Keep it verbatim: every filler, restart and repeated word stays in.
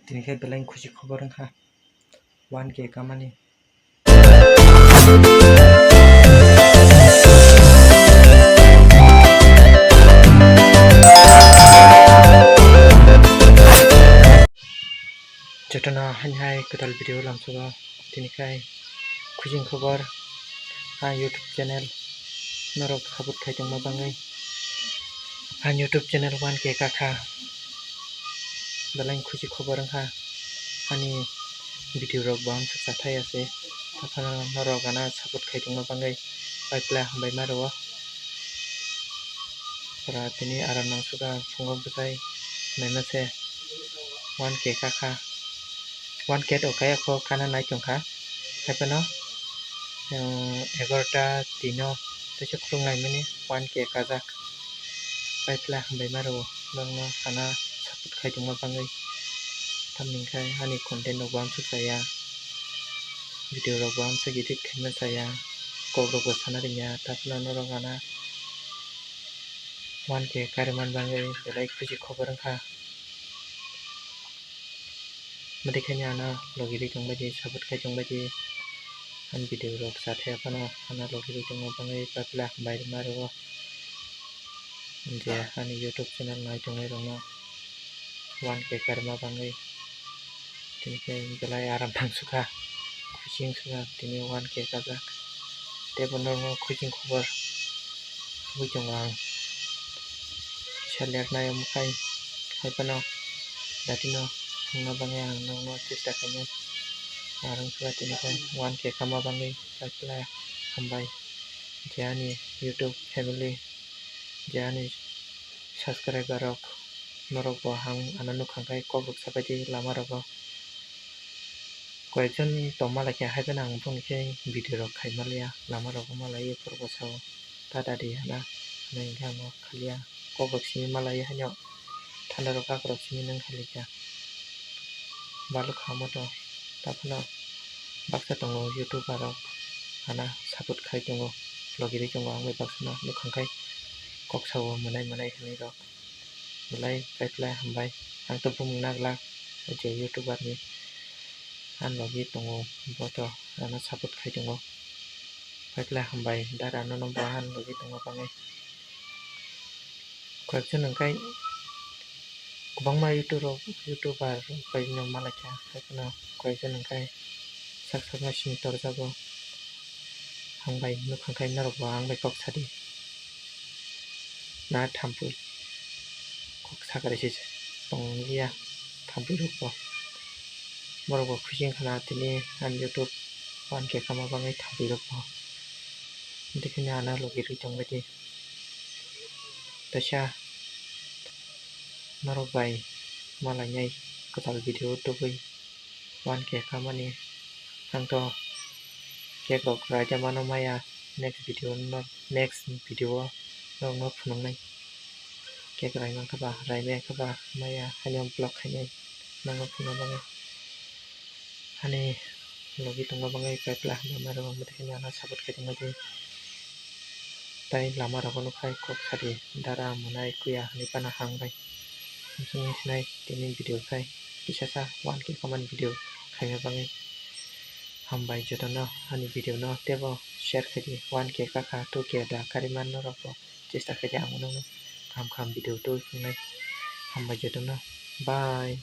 tini khe belai khusi khobor wngkha one K kamani. Jotono haini hai kwtal video lamsogo tini khai khujing khobor ha YouTube channel norok support khai tongma bangwi ha YouTube channel one K kakha belai khusi khobor wngkha ani video rok bo amsuk chathai ase. Takhano norok ana support khai tongma bangwi paipla hambai ma rwo. Pura tini aram nang suka phungo bwsai naima se one K kakha. One K to kaya kho kana nai tongkha. Haiphano egarota tino teisa khuluk naimani one K kajak. Paipla hambai ma rwo nokno sana support khai tongma bangwi. Tamni khai ani content rok bo amsuk chaya, video rok bo amsuk edit khaima chaya, kok rok bo sana rwya. Takhano norok ana one K kariman bangwi belai khusi khobor wngkha. Madi khaini ano logi ri tongbaidi, support khai tongbaidi, ani video rok chathai phano ano logi ri tongma bangwi paipla hambai rwma rwo. Je ani YouTube channel nai tongnai rokno one K karma bangwi tini khe belai aram tang sukha, khuching sukha tini one K kajak. Tei bo norokno khuching khobor tubui tongo ang. Kisa lernaio mwkhai haiphano datino thwngna bagwi ang nokno chesta khainai. Narwng sukha tini khe one K kama bagwi paipla hambai je ani YouTube family, je ani subscriber rok, norok bo ang ano nukha khe kok rok sabai di lama rogo. Koyekjon tongma lai khe haiphano ang boni khe video rok khai manliya, lama rogo malai phuru bwsao ta dadi hana hinwi khe ang khaliya. Kok rok simi malai haino thanda rok kak rok simi nang khali kha. Baluk kha moto taphano baksa tongo YouTuber rok hana support khai tongo, logi ri tongo ang bai baksa no nukha khe kok sao mwnai mwnai hinwi rok. Belai paipla hambai. Ang to bumung naglak je YouTuber ni. Ang logi tongo, bo to ano support khai tongo. Paipla hambai dara nono bo ang logi tongo bangwi. Koyekjon hwnkhe kwbangma YouTube rok, YouTuber rok bai no malaikha, haiphano koyekjon hwnkhe sak sakno simi torjago. Ang bai nukha khe norok bo ang bai kok sadi. Na thampui kok sakrai se tong liya thampui rok bo. Borok bo khuching khana tini ani YouTube one K kama bagwi thampui rok bo. Bini kheno ano logi rwi tongbaidi. Teisa norok bai malainai kwtal video tubui one K kamani. Ang to cake rok raida mano maya, next video no, next video o norokno phunuknai. Cake rai mankha ba, rai maya kha ba maya, haino vlog khainai nokno phunukna bagwi. Ani logi tongma bagwi paipla hambai ma rwo, bwtwi khe ano support khai tongbaidi. Tai lama rogo no khai kok sadi dara mwnai kuya hinwi phano hambai. Amswk wng sinai tini video khai kisasa one K kamani video khaima bagwi. Hambai jotono ani video no teibo share khaidi, one K kakha two K da kariman norok bo chesta khaidi ang bono kaham kaham video tubui phunuknai. Hambai jotono, bye.